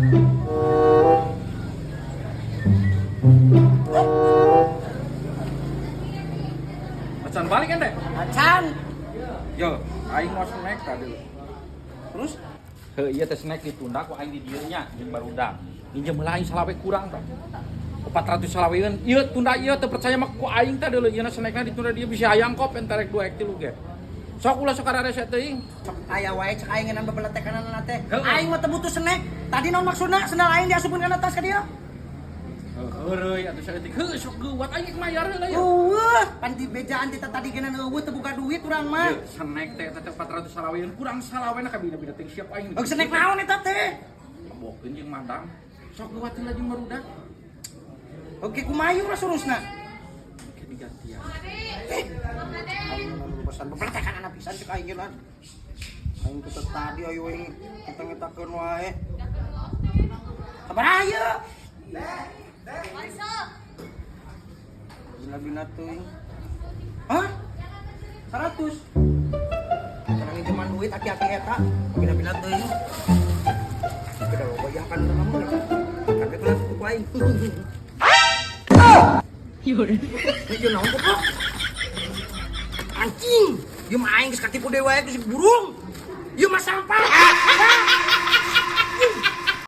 Acan balik kan deh? Acan. Yo, aing mau snack tadi. Terus? Heuh, ieu teh snack ditunda ku aing di dieu nya jeung barudak. Minjem heula aing salawe kurang tah. 400 salaweun. Ieu tunda ieu teu percaya mah ku aing teh deuleu ieu snackna ditunda dia bisa hayang kop entarek 2 ek 3 ge. Sok ulah sok ararese teuing. Sok aya wae cek aing ngeunaan bebeletekanana teh. Heeh. Aing mah teu butuh snack. Tadi naon maksudna sendal aing diasupkeun kana tas ka dieu? Heureuy atuh saeutik. Heuh, sok geuwat aing mayar heula ya. Eueuh, pan di bejaan ti tadi geunan eueuh teu boga duit urang mah. Ieu snack teh eta teh 400 salaweun kurang salawena ka bina-bina teh siap aing. Eueuh snack naon eta teh? Bokeun jeung madang. Sok geuwat heula jeung barudak. Oke, kumaha urang surusna? Ke digantian. Aing pesan bebeletekan anak pisan cek aing geunan. Aing teh tadi ayo aing kita-ngetakeun wae. Sabaraha ieu? Bina-bina teuing. Hah? 100. Tenang nginjeman duit aki-aki eta, bina-bina teuing. Kita goyahkan urang mah. Kaget lah ku aing. Ieu naon goblok? Anjing, ieu mah aing geus katipu deui wae geus burung. Ieu mah sampah.